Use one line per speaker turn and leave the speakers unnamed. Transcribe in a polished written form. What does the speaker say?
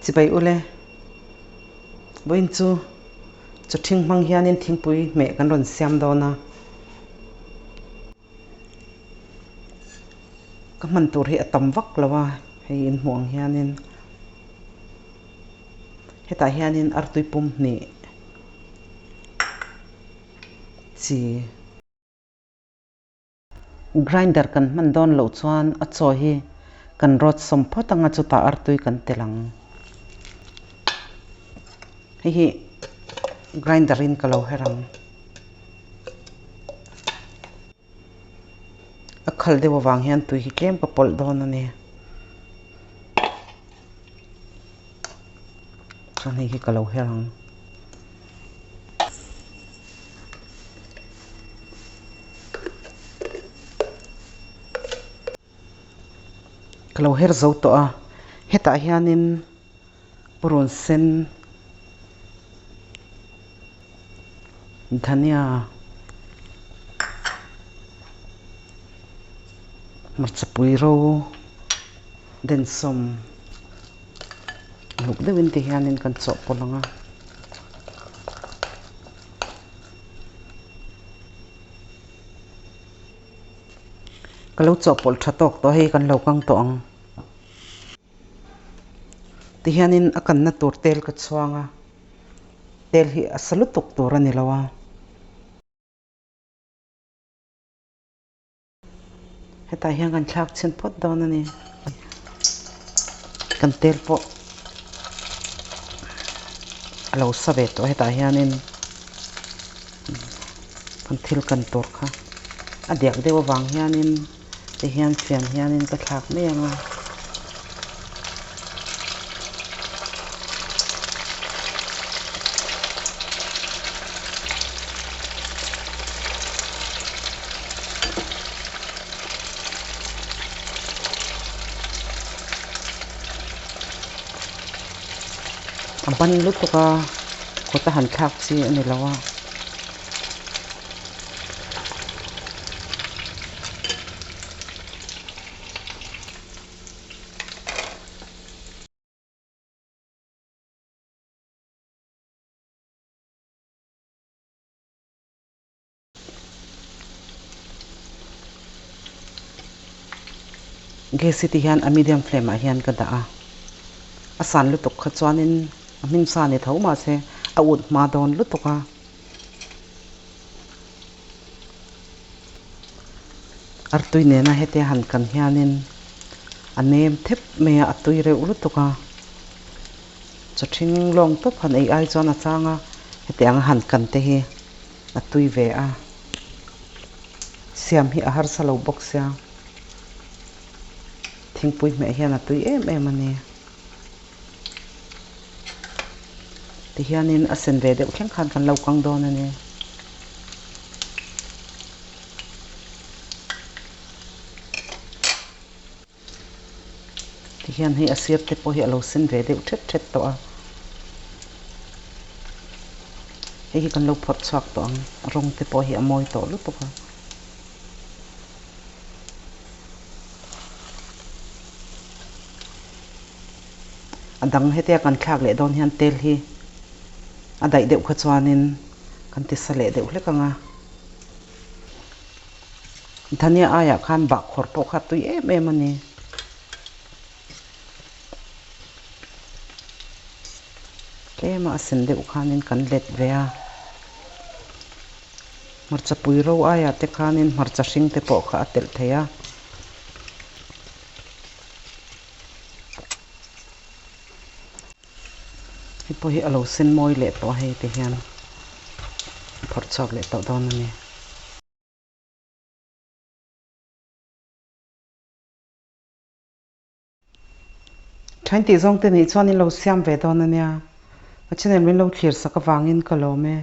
Chibai ule, vawiin chu chawṭhing hmang hianin thingpui hmeh kan rawn siam dawn a. Ka hman tur hi a tam vak lo a, hei in hmuh ang hianin hetah hianin artui pum hnih chi. Grinder kan hman dawn loh chuan a chaw hi kan rawt sawm phawt anga chutah artui kan tel ang. Hei hi grinder in ka lo her ang. A khal deuh avang hian tui hi tlem ka pawlh dawn a ni. Chuan hei hi ka lo her ang. Ka lo her zo tawh a, hetah hianin purun sen dhania hmarcha pui ro densawm uluk deuhin ti hianin kan chawhpawlh ang a. Ka lo chawhpawlh tha tawk tawh hei kan lo kang tawh ang. Tihianin a kanna tur tel ka chhuang a, tel hi a sa lutuk tur a ni lo a. Hetah hian kan thlak chhin phawt dawn a ni. Kan tel pawh a lo sa ve tawh hetah hianin kan thil kan tur kha a diak deuh avang hianin tihian fian hianin ka thlak mai ang a. A ban lutuk a kut a han thlak chi a ni lo a. Gas hi ti hian a medium flame ah hian ka dah a, a san lutuk kha chuanin a hming sa ni tho mahse a ut hma dawn lutuk a. Artui nena hetia han kan hianin a nem thep mai a, a tui reuh lutuk a. Chawthing lawng tawp han ei ai chuan a chang a, hetiang a han kan te hi a tui ve a. Siam hi a harsa lo bawk sia, thingpui hmeh hian a tui em em a ni. Tihianin a sen ve deuh thleng khan kan lo kang dawn a ni. Tihian hei a sir te pawh hi a lo sen ve deuh thet thet tawh a. Hei hi kan lo phawrh chhuak tawh ang, a rawng te pawh hi a mawi tawh lutuk a. A dang hetia kan thlak leh dawn hian tel hi a daih deuh kha chuanin kan ti sa leh deuh hlek ang a. Dhania aiah khan bahkhawr pawh kha tui em em a ni. Tlema a sen deuh khanin kan let ve a. Hmarcha pui ro aiah te khanin hmarcha hring te pawh kha a telh thei a. Hei pawh hi a lo sen mawi leh tawh a hei ti hian phawrh chhuak leh tawh dawn a ni. Thain tih zawng te nih chuan in lo siam ve dawn a nia. Ka channel min lo thlir sak avangin ka lawm e.